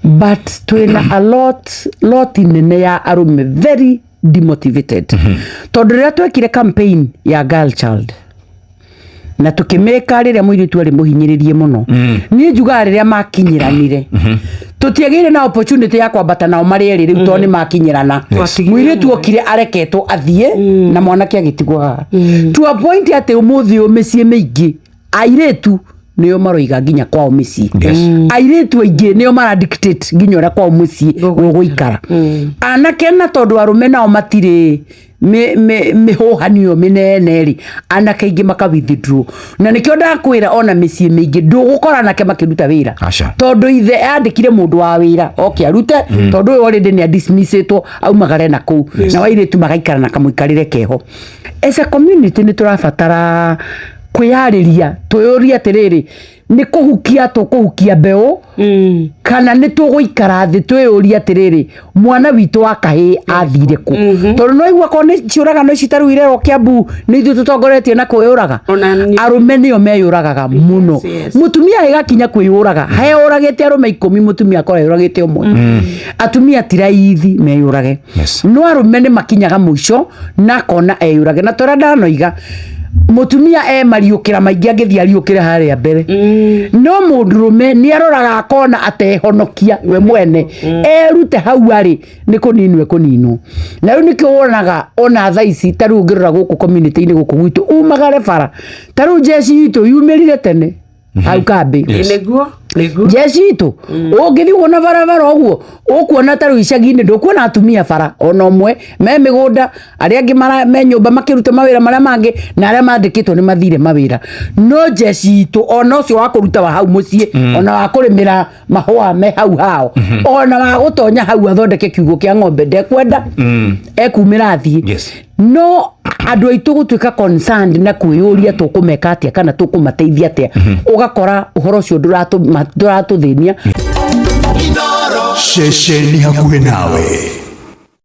But twĩna a lot lot nene ya arũme very demotivated, tondũ rĩrĩa twekire campaign ya girl child na tũkĩmĩka rĩrĩa mũirĩtu arĩ mũhinyĩrĩrie mũno, niĩ njugaga rĩrĩa makinyĩranire, tũtiagĩire na opportunity ya kwambata nao marĩ erĩ rĩu, tondũ nĩ makinyĩrana. Mũirĩtu okire areketwo athiĩ na mwanake agĩtigwo haha, to a point atĩ ũmũthĩ ũyũ mĩciĩ mĩingĩ airĩtu nĩo maroiga nginya kwao mĩciĩ. Airĩtu aingĩ nĩo mara dictate nginya ũrĩa kwao mũciĩ gũgũikara. Anake na tondũ arũme nao matirĩ mĩhũhanio mĩnene rĩ, anake aingĩ maka withdraw, na nĩkĩo ndakwĩra ona mĩciĩ mĩingĩ ndũgũkora anake makĩruta wĩra. Aca. Tondũ ithe andĩkire mũndũ wa wĩra oke arute, tondũ ũyũ already nĩ adismissĩtwo aumagare na kũu, na airĩtu magaikara na kamũikarĩre keho. As a community nĩ tũrabatara kwĩyarĩria, twĩyũrie atĩrĩrĩ, nĩ kũhukia tũkũhukia mbeũ kana nĩ tũgũikara thĩ twĩyũrie atĩrĩrĩ, mwana witũ wa kahĩĩ athire kũ? Tondũ no igua korwo nĩ ciũragano ici tarĩu irerwo Kĩambu nĩ ithuĩ tũtongoretie na kwĩyũraga. Ona Arũme nĩo meyũragaga mũno. Mũtumia ĩgakinya kwĩyũraga heyũragĩte arũme 10, mũtumia akorwo eyũragĩte ũmwe. Atumia ti raithi meyũrage. No arũme nĩ makinyaga mũico na akona eyũrage, na torĩa ndanoiga, mũtumia e mariũkĩra maingĩ angĩthiĩ ariũkĩre harĩa mbere, no mũndũrũme nĩ aroraga akona atehonokia we mwene, erute hau arĩ nĩ kũninwo ekũninwo. Na rĩu nĩkĩo wonaga ona thaa ici ta rĩu ũngĩrora gũkũ community-inĩ gũkũ gwitũ umagare bara, ta rĩu jeshi itũ yumĩrire tene hau kambĩ. Nĩguo. Jeshi itũ ũngĩthiĩ kuona barabara ũguo ũkuona ta rĩu icagi-inĩ ndũkuona atumia bara ona ũmwe, me mĩgũnda, arĩa angĩ me nyũmba makĩruta mawĩra marĩa mangĩ, na arĩa mandĩkĩtwo nĩ mathire mawĩra. No jeshi itũ ona ũcio wa kũruta wa hau mũciĩ, ona wa kũrĩmĩra mahũa me hau hao, ona wa gũtonya hau athondeke kiugũ kĩa ng'ombe, ndekwenda, ekumĩra athiĩ. No andũ aitũ gũtuĩka concerned na kwĩyũria tũkũmeka atĩa kana tũkũmateithia atĩa, ũgakora ũhoro ũcio ndũratũthĩnia. Ceceni hakuhĩ nawe.